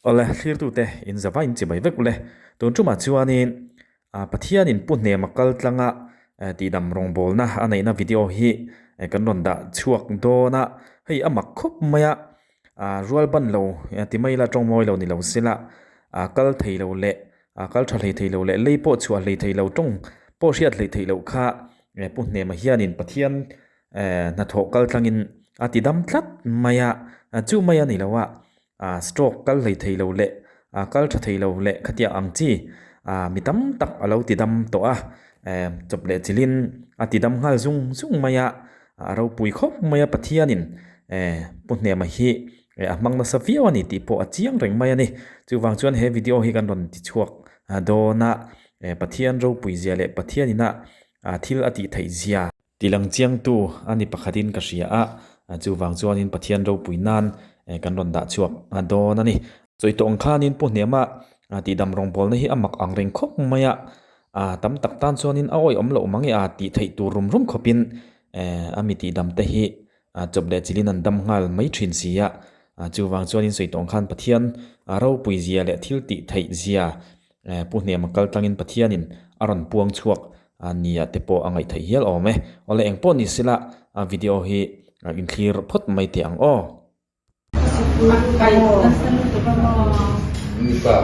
Awle, thlirtute in zava in chibai vek ule. Tun tumah chuanin Pathianin Pu Hnema kal tlanga tihdam rawngbawlna a neihna video hi kan rawn dah chhuak dawn a. Hei a mak khawp mai a, rual ban lo ti mai ila tawng mawi lo ni lo sela, kal thei lo leh kal tha hlei thei lo leh lei pawh chhuah hlei thei lo tawng pawh hriat hlei theih loh kha Pu Hnema hianin Pathian hnathawh kal tlangin a ti dam tlat mai a, chu mai a ni lo a, stroke kal hlei thei lo leh kal tha thei lo leh khatiang ang chi mi tam tak a lo ti dam tawh a, chawp leh chilhin a ti dam nghal zung zung mai a, a ropui khawp mai a Pathianin Pu Hnema hi a hmang nasa viau a ni tih pawh a chiang reng mai a ni. Chuvang chuan he video hi kan rawn ti chhuak dawn a, Pathian ropui zia leh Pathianina thil a tih theih zia. Ti lang chiangtu a ni pakhatin ka hria a, chuvang chuanin Pathian ropui nan kan rawn dah chhuak dawn a ni. Sawi tawh ang khanin Pu Hnema tihdam rawngbawlna hi a mak ang reng khawp mai a, tam tak tan chuanin a awihawm loh mang e a tih theih tur rum rum khawpin a mi tihdam te hi chawp leh chilhin an dam nghal mai thin si a, chuvang chuanin sawi tawh ang khan Pathian ropui zia leh thil tih theih zia Pu Hnema kal tlangin Pathianin a rawn puang chhuak nia te pawh a ngaih theih hial awm e. Awle eng pawh ni sela video hi inthlir phawt mai teh ang aw. Mipa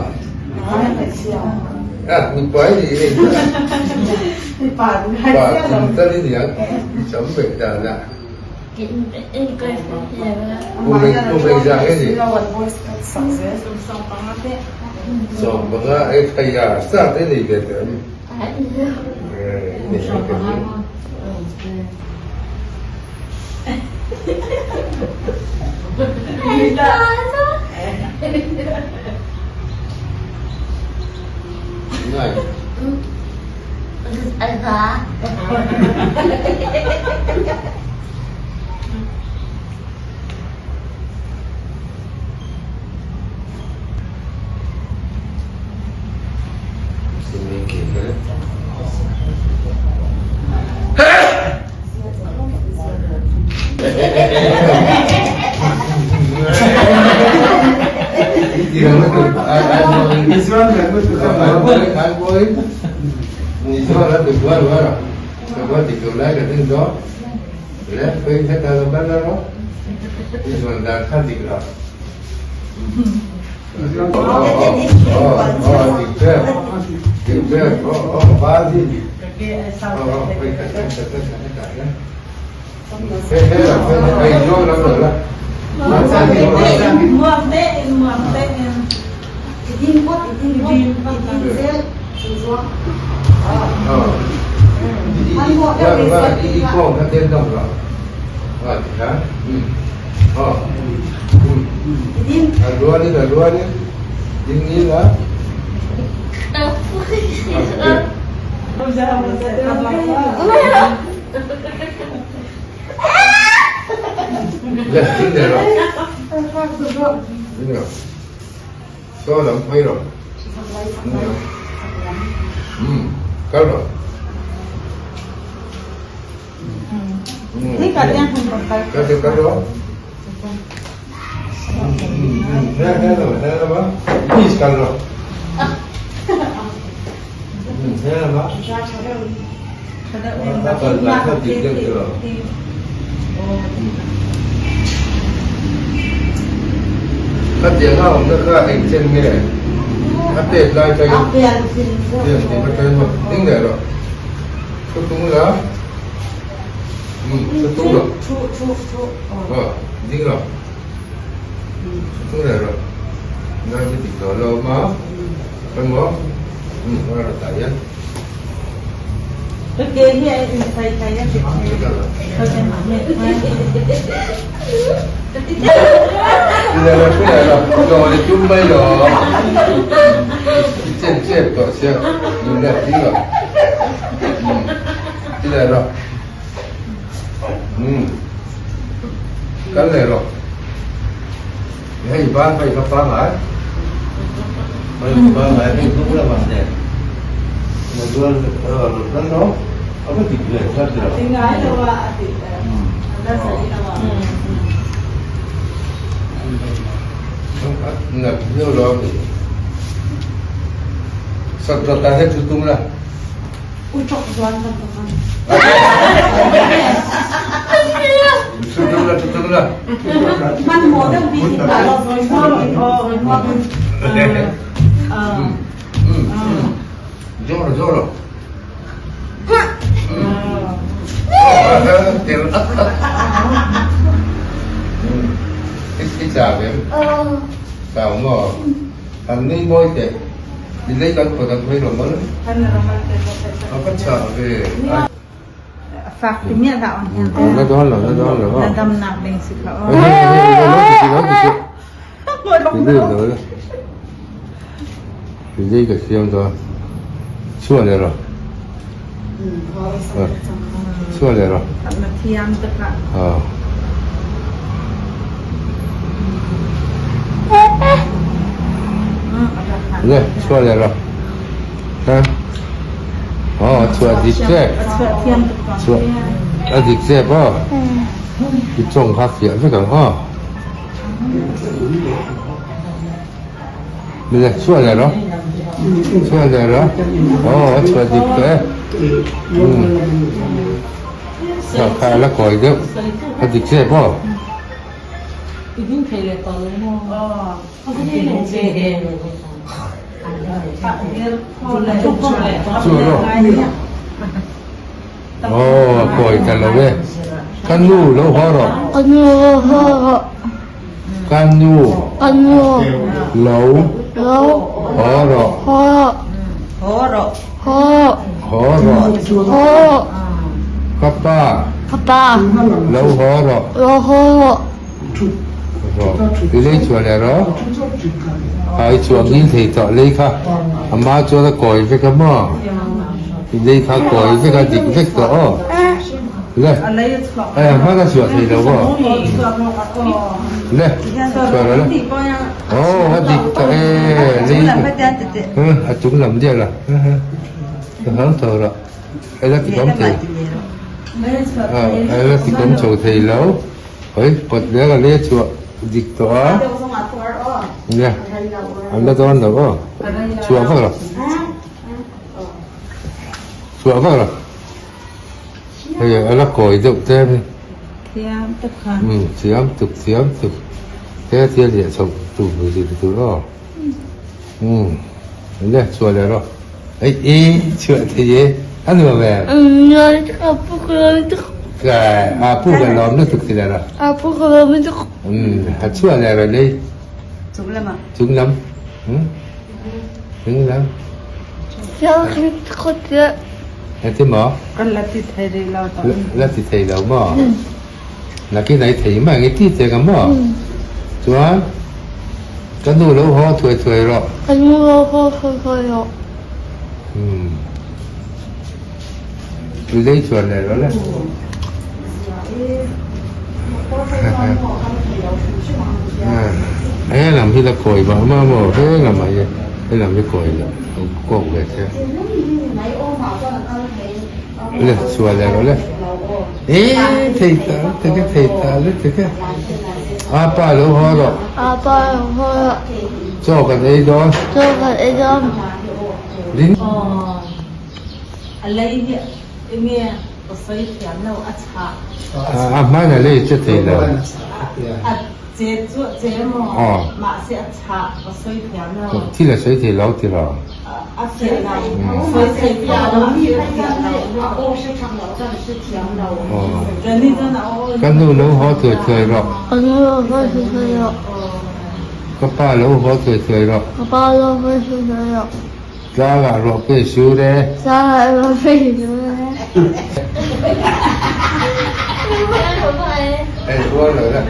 mipa i nih hei pa kum tal i niang i cham vek dan a. Kum engzah nge ni? 15 ei thei a start i nei ve teh em? I nei ve teh em? Ngai. Khatiang a awmna kha eng chen nge a tet lai atangin pian tih atangin maw ding leh rawh thu tung la thu tung rawh aw ding rawh thu tung leh rawh ngai chu dik lo lo maw emaw a rawn tah hian. Nat viau lo a ni. Sat rawt ah hian thu tum la. Thu tum la, thu tum la. Zawh rawh, zawh rawh. I chau em? Chau maw? Han nui mawi teh. I lei kan kawt ang phei lo maw? A va chah ve. Fak ti miah dah on hian. Na dawn lo, na dawn lo. Na damnak ding si kha aw. Hei hei hei, lo ti si, lo ti si. Ti lo lo. Lei ka siam dawn. Chhuah leh rawh. Chhuah leh rawh. Aw. Le, chhuah leh rawh. Ha? Aw, chhuah dik che. Chhuah a dik che pawh. I tawng kha fiah vek ang aw. Mile chhuah leh rawh chhuah leh rawh aw a chhuah dik tawh e kha kha a la kawi deuh a dik che pawh. Chhuah rawh aw a kawi ta lo e ka nu lo haw rawh. Ka nu lo haw rawh. Ka nu. Ka nu. Lo. Lo. Haw rawh. Haw rawh. Haw rawh. Haw rawh. Haw rawh. Haw rawh. Ka pa. Ka pa. Lo haw rawh. Lo haw rawh. Rawh. I lei chhuah leh rawh. A i chhuah ngil thei tawh lei kha. A ma chuan a kawi vek a maw? I lei kha a kawi vek a dik vek tawh aw. Le, hei a hman a chhuah thei lo aw. Le, chhuah rawh le. Aw, a dik tawh e, lei a chung lam dial a. Ka hau tawh rawh. Hei la ti kawm thei. Hei la ti kawm chho thei lo. Hei, kawt leh a lei a chhuah dik tawh a. Le, an la dawn lo aw. Chhuah vak lo. Chhuah vak lo. Hei a la kawi deuh te a ni. Thiam tuk kha. Umm thiam tuk thiam tuk. He thil liah chhoh tur zir tur aw. Umm le chhuah leh rawh. Ei e chhuah thei e a nuam em? Umm nuam tuk a pu ka lawm tuk. Ka a pu ka lawm lutuk ti leh rawh. A pu ka lawm lutuk. Umm a chhuah leh rawh lei. Chung lam ah. Chung lam. Umm chung lam. Sianginn khaw tiah. Engtin maw? Kan la ti thei rih lo tawh. La ti thei lo maw? Nakin ai thei mai nge ti che ka maw? Chuan ka nu lo haw thuai thuai rawh. Ka nu lo haw thuai thuai rawh. Umm. I lei chuan leh rawh le. He lam hi la kawi vah maw maw he lam ah hian he lam hi kawi loh a kawk ve thei a. Le chhuah leh rawh le eh thei ta lutuk e thei ta lutuk e a pa lo haw rawh a pa lo haw rawh chaw kan ei dawn chaw kan ei dawn ring A lei hi enge ka sawi thiam lo a chhah. A hman a lei che thei lo. A che chu a che maw mahse a chhah ka sawi thiam lo. Thil a sawi thei lo ti lo. A fiah lo sawi thei fiah lo a fiah lo. Ka nu lo haw thuai thuai rawh. Ka nu lo haw thuai thuai rawh. Ka pa lo haw thuai thuai rawh. Ka pa lo haw thuai thuai rawh. Tlangah ruah pe sur e. Tlangah ruah pe sur e. Hei rual lo la,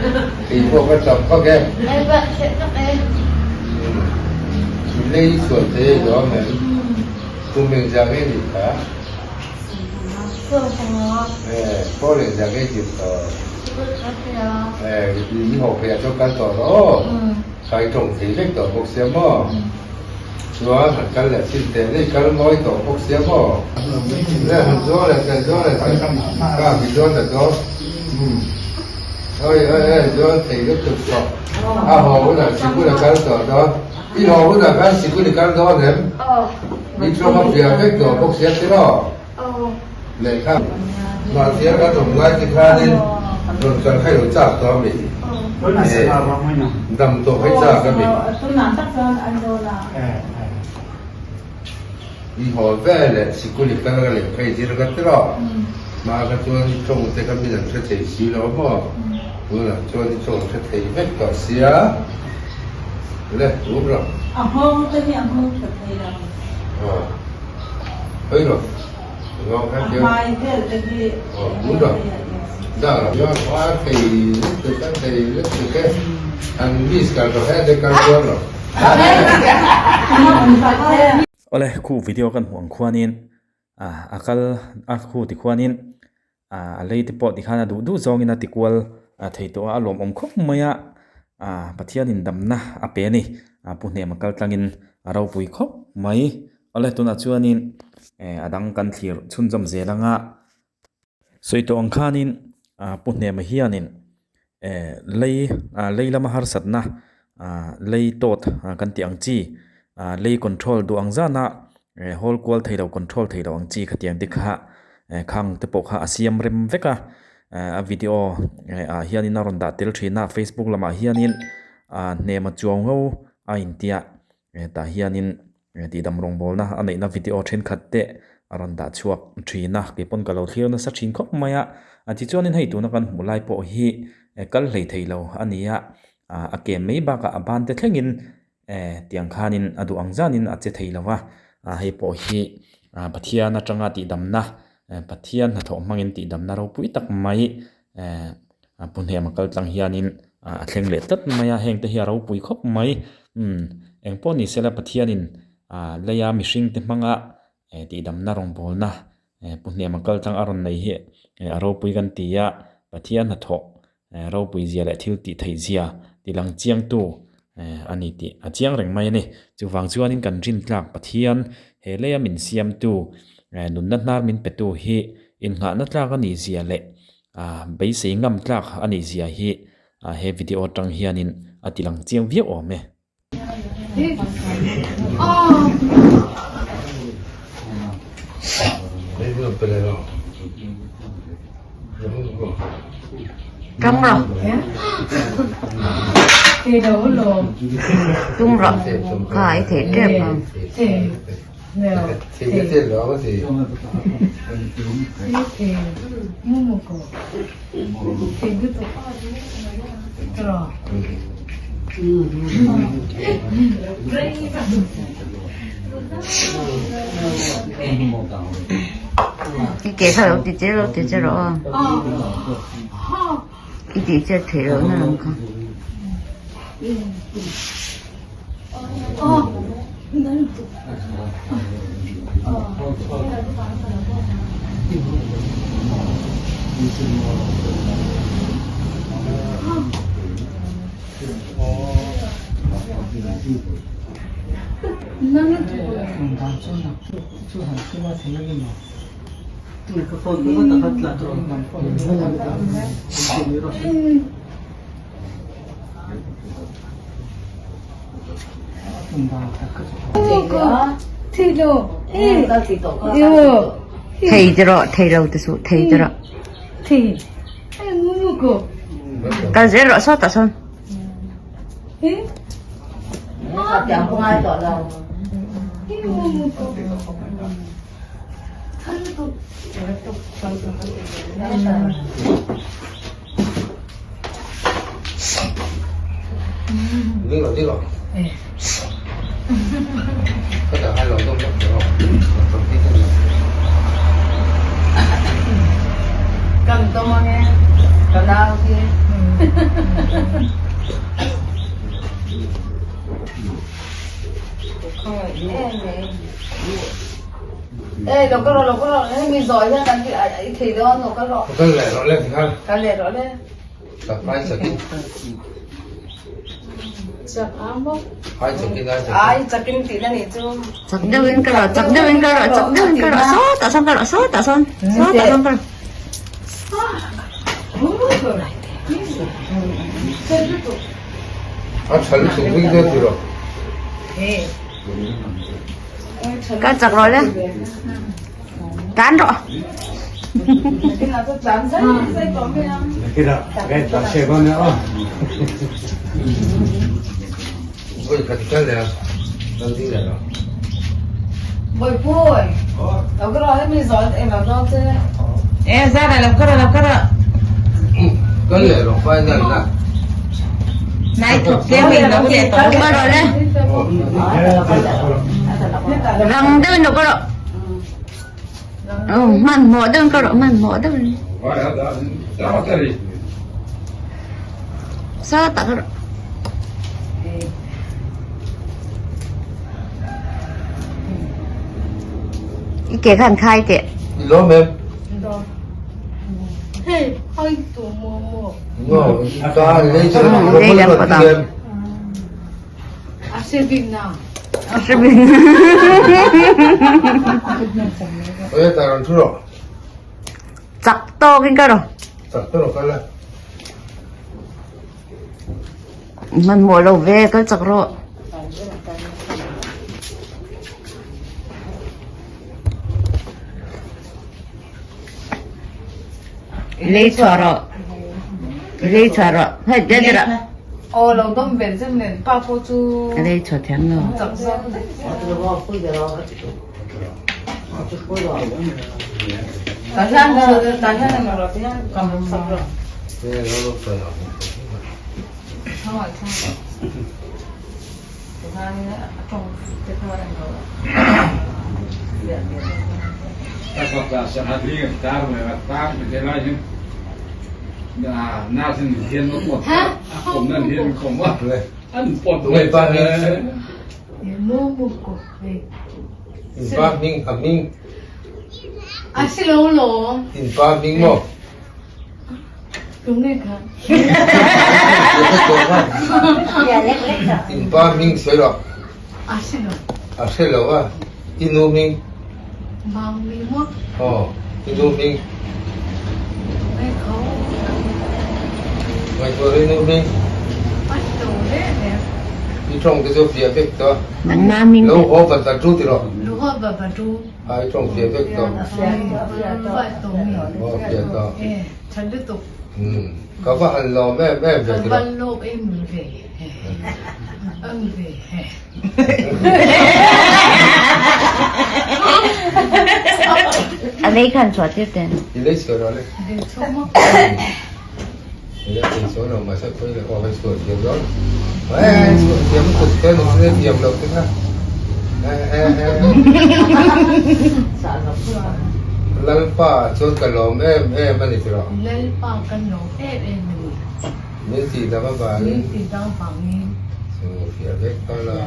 kei pawh ka chak vak e. Hei pawh chak vak e. I lei sual thei e zawng em? Kum engzah nge nih kha? Eh, pawl engzah nge tir tawh? Eh, i haw pheiah chuan kal tawh rawh aw. Kai tawng thei vek tawh bawk sia maw? Chuan han kal leh chin teh daih kal mawi tawh bawk sia maw? Le han zawng leh han zawng leh ka mi dawn ta dawn. Umm. Oi oi oi chuan thei lutuk tawh. A haw hunah sikul a kal tawh dawn. I haw hunah khan sikul i kal dawn em? I tluang a piah vek tawh bawk sia tiraw? Lehkha mahtia kan awm lai te khanin rawn kal kha ilo chak tawh a mi? Dam tawh kha i chak a mi? I haw veleh sikul i kal ka lehkha i zir ka tiraw? Hma kha chuan i tawng te kha min an hre thei si lo maw? Tunah chuan i tawng hre thei vek tawh sia. Le, tum rawh. A nghawng te hi a nghawng tha thei lo. Aw, hawi rawh. A nghawng kha A hmai vel te hi. Aw, tum rawh. Dah rawh. Chuan a thei lutuk a thei lutuk e. An miss kal rawh he te kal chuan rawh. Awle, khu video kan hmuh ang khuanin a kal a khu tikhuanin a lei te pawh tikhan a duh duh zawngin a tikual thei tawh a, a lawmawm khawp mai a, Pathianin damna a pe a ni, Pu Hnema kal tlangin a ropui khawp mai. Awle tunah chuanin a dang kan thlir chhunzawm zel anga sawi tawh ang khanin Pu Hnema hianin lei lei lama harsatna lei tawt kan tih ang chi lei control duh ang zana hawl kual thei lo control thei lo ang chi khatiang te kha khang te pawh kha a siam rem vek a a video ah hianin a rawn dah tel thin a facebook lamah hianin hnema chuang ho a intia Hetah hianin tihdam rawngbawlna a neihna video thenkhat te a rawn dah chhuak thin a, kei pawn ka lo thlir nasa thin khawp mai a, tichuanin hei tuna kan hmuh lai pawh hi kal hlei thei lo a ni a, a ke mai bakah a ban te thlengin tiang khanin a duh ang zanin a che thei lo va, hei pawh hi Pathian atanga tihdamna Pathian hnathawh hmangin tihdamna ropui tak mai Pu Hnema kal tlang hianin a thleng leh tlat mai a, hengte hi a ropui khawp mai. Umm eng pawh ni sela Pathianin leia mihringte hmanga tihdamna rawngbawlna Pu Hnema kal tlang a rawn nei hi a ropui kan ti a, Pathian hnathawh ropui zia leh thil tih theih zia ti lang chiangtu a ni tih a chiang reng mai a ni. Chuvang chuanin kan rintlak Pathian he leia min siamtu nunna hnar min petu hi innghahna tlak a nih zia leh beisei ngam tlak a nih zia hi he video atang hianin a ti lang chiang viau awm e. Tung rawh. Tung rawh. Kha i theih tep ang. I ke kha lo ti che lo ti che rawh aw. I tih chet theih loh na lam kha. Thei ti rawh, thei lo ti suh, thei ti rawh. Kal zel rawh sawtah sawn. Chak deuhin ka rawh, chak deuhin ka rawh, chak deuhin ka rawh, sawtah sawn ka rawh, sawtah sawn, sawtah sawn ka rawh. A tha lutuk vek dawn tiraw? Kal chak rawh le. Tlan rawh. Oi khat kal leh a, kal ding leh rawh. Kal leh rawh final na. Kal rawh le. Rang deuhin lo kal rawh. Hmanhmawh deuhin kal rawh, hmanhmawh deuhin. Sa tak rawh. I ke khan khai teh. I lawm em? Hei, hai tu mo mo. No, ka lei chu Lei lam pawh ta. A se bik na. A se bik. Oi ta ran thu rawh. Chak tawkin ka rawh. Chak tawk rawh kal la. Hmanhmawh lo ve kal chak rawh. Lei chhuah rawh. Lei chhuah rawh. Hei de de rawh. Aw lo dawm vel zem nen pa pawh chu. Lei chhuah thiam lo. Chak zawk. In pa hming a hming. A si lo lo. In pa hming maw? Tung nge kha. In pa hming sawi rawh. A si lo. A hre lo a. I nu hming. Mang mi maw? Aw, i nu hming. Ngai kho. Ngai kho i nu hming. A si lo le le. I tawng te chu fiah vek tawh. Nangmah hming. Lo haw ban ban tu ti rawh. Lo haw ban ban tu. A i tawng fiah vek tawh. Fiah tawh mi. Aw fiah tawh. Eh, tha lutuk. Ka va han lawm em em ve ti rawh. Ka van lawm em ve. Em ve. A lei khan chhuah tir ten. I lei chhuah rawh le. I lei chhuah lo mahse khawi leh aw hei chhuah thiam dawn. Eh chhuah thiam lutuk te ni se thiam loh te kha. Eh eh eh. Lalpa chuan ka lawm em em a ni ti rawh. Lalpa ka lawm em em a ni. Min tih dang avangin. Min tih dang avangin. Chu fiah vek ta la.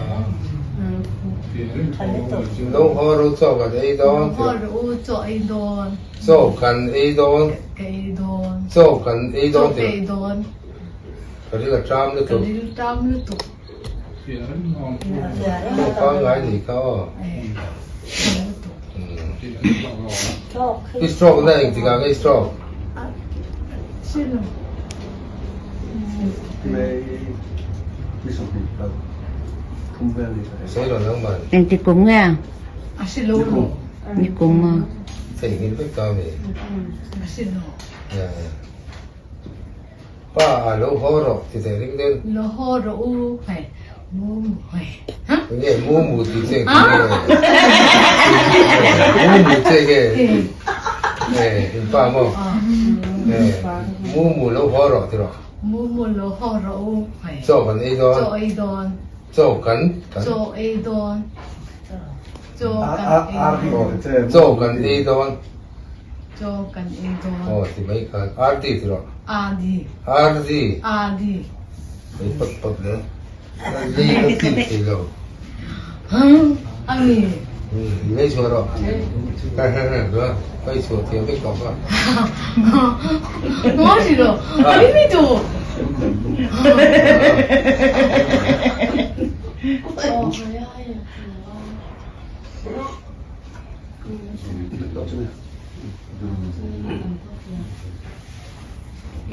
Lo haw ro chaw kan ei dawn. Lo haw ro chaw ei dawn. Chaw kan ei dawn. Ka ei dawn. Chaw kan ei dawn. Chaw ka ei dawn. Ka ril a ṭam lutuk. Ka ril ṭam lutuk. Chaw pangngai ni kha aw. I stroke na engtik ah nge i stroke? Sawi lo nang man. Engtik kum nge a? Ni kum a. Theihnghilh vek ta mi. Pa a lo haw rawh ti teh ring den. Lo haw rawh u hei mu mu hei. Nge mu mu ti che nge. Mu mu che nge. Eh in pa maw. Eh mu mu lo haw rawh ti rawh. Mu mu lo haw rawh u hei. Chaw kan ei dawn. Chaw ei dawn. Chaw kan. Chaw ei dawn. Chaw kan ei dawn. Chaw kan ei dawn. Chaw kan ei dawn. Aw ti mai khan RD ti rawh. RD. RD. RD. Ei pawt pawt le. Lei ka ti thei lo. A mi. Lei chhuah rawh. Ha ha ha ha. Kai chhuah thiam vek tawh kha. Maw si lo. Mi mi tu.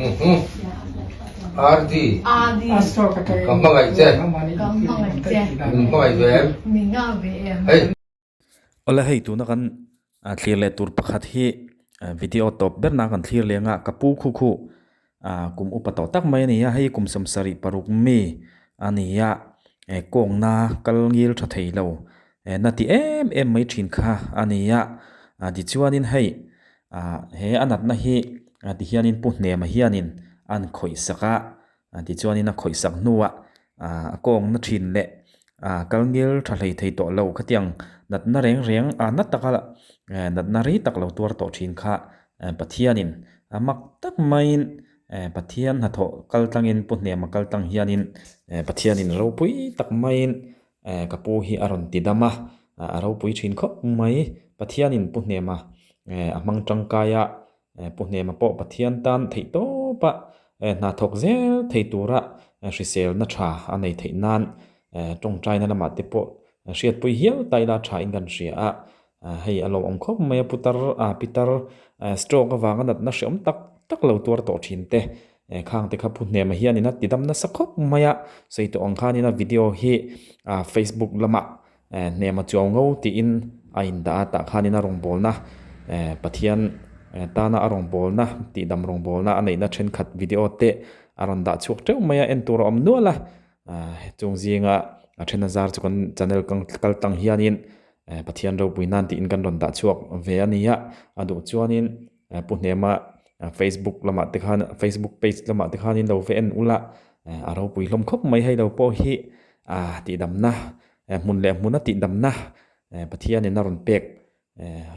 RD ka hmangaih che min hmangaih ve em hei. Awle hei tuna kan thlir leh tur pakhat hi video tawp ber na kan thlir leng a ka pu khu khu kum upa tawh tak mai a ni a hei kum sawmsarih paruk mi a ni a kawngna kal ngil tha thei lo na ti em em mai thin kha a ni a tichuanin hei he a natna hi tihianin pu hnema hianin an khawih sak a tichuanin a khawih sak hnuah a kawngna thin leh kal ngil tha hlei thei tawh lo khatiang natna reng reng na taka natna rei tak lo tuar tawh thin kha Pathianin a mak tak maiin Pathian hnathawh kal tlangin pu hnema kal tlang hianin Pathianin ropui tak maiin ka pu hi a rawn ti dam a a ropui thin khawp mai Pathianin pu hnema a hmang tangkai a Pu Hnema pawh Pathian tan theih tawp a, hna thawk zel thei tura hriselna tha a nei theih nan tawngtaina lamah te pawh hriatpui hial ta ila tha in kan hria a, hei a lawmawm khawp mai a putar pitar stroke avanga natna hreawm tak tak lo tuar tawh thin te khang te kha Pu Hnema hianin a tidam nasa khawp mai a, sawi tawh ang khanin a video hi Facebook lamah Hnema chuau ngo tiin a indah a, tah khanin a rawngbawlna Pathian tana a rawngbawlna tihdam rawngbawlna a neihna thenkhat video te a rawn dah chhuak teuh mai a, en tur a awm nual a, chung zinga a then a zar chu kan channel kal tang hianin Pathian ropui nan tiin kan rawn dah chhuak ve a ni a, a duh chuanin Pu Hnema Facebook lamah te khan Facebook page lamah te khanin lo va en ula a ropui hlawm khawp mai hei lo pawh hi tihdamna hmun leh hmuna tihdamna Pathianin a rawn pek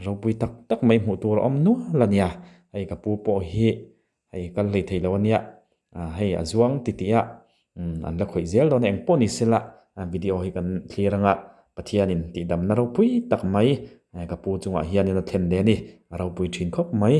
ropui tak tak mai hmuh tur a awm nual a nia hei ka pu pawh hi hei kal hlei thei lo a nia hei a zuang ti tih a an la khawih zel dawn a engpawh ni sela video hi kan thlir anga Pathianin tihdamna ropui tak mai ka pu chungah hianin a thlen leh a ni a ropui thin khawp mai.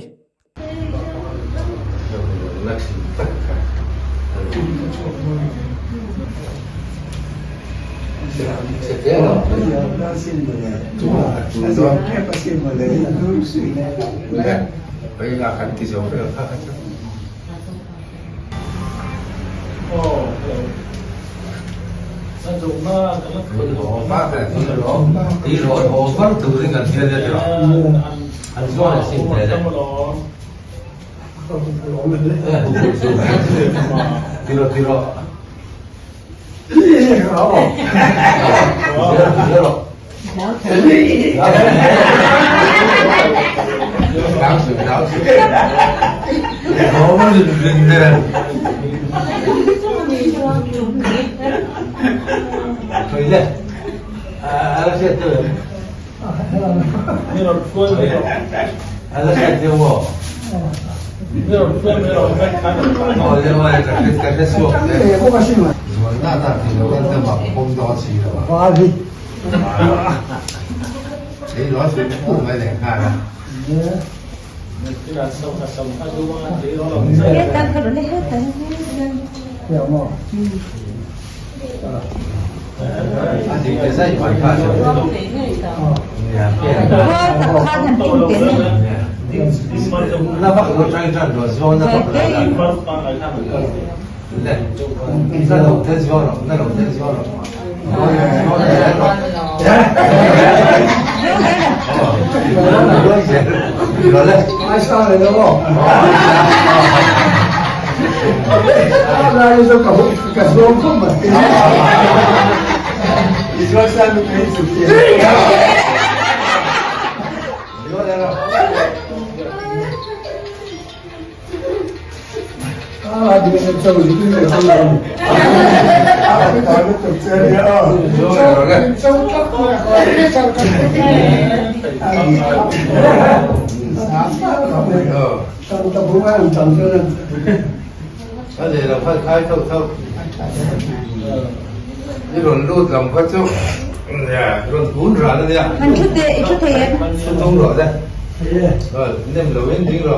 Han thu teh, i thu thei em?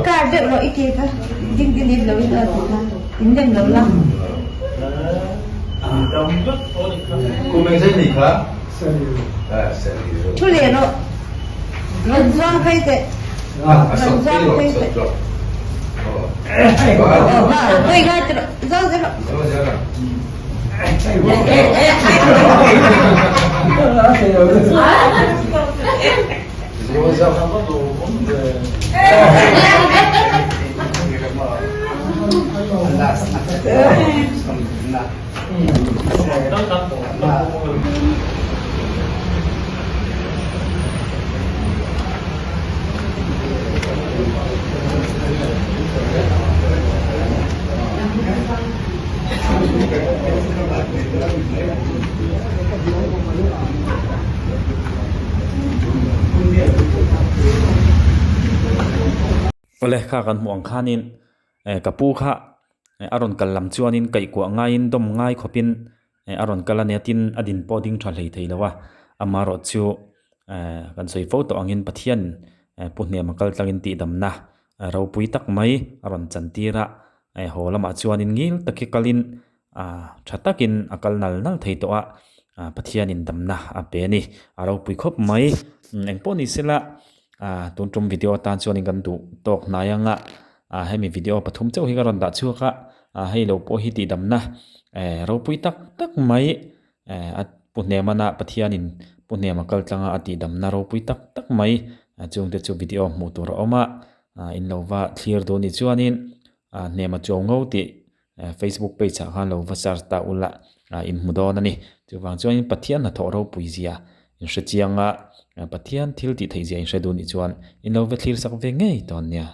Kar deuh rawh i ke kha ding ding lem lo in a ti kha in lem lo la. Thu leh rawh rawn zuang phei teh rawn zuang phei teh. Oi ngai ti rawh zo zel rawh. Awle kha kan hmuh ang khanin ka pu kha a rawn kal lam chuanin kaihkuah ngaiin dawm ngai khawpin a rawn kal a nia tin a din pawh ding tha hlei thei lo a amaherawh chu kan sawi fo tawh angin Pathian pu hnem a kal tlangin tihdamna ropui tak mai a rawn chan tir a haw lamah chuanin ngil taki kalin ah tha takin a kal nal nal thei tawh a ah Pathianin damna a pe a ni a ropui khawp mai engpawh ni sela ah tun tum video atan chuanin kan duh tawk hnai anga ah hemi video pathum chauh hi ka rawn dah chhuak a ah hei lo pawh hi tih damna eh ropui tak tak mai eh a pu hnemana Pathianin pu hnema kal tlanga a tih damna ropui tak tak mai chungte chu video hmuh tur a awm a ah in lo va thlir duh ni chuanin ah hnema chuau ngo tih Facebook page ah khan lo va search ta ula ah in hmu dawn a ni. Chuvang chuanin Pathian hnathawh ropui zia in hre chiang a, Pathian thil tih theih zia in hre duh nih chuan in lo va thlir sak ve ngei dawn nia.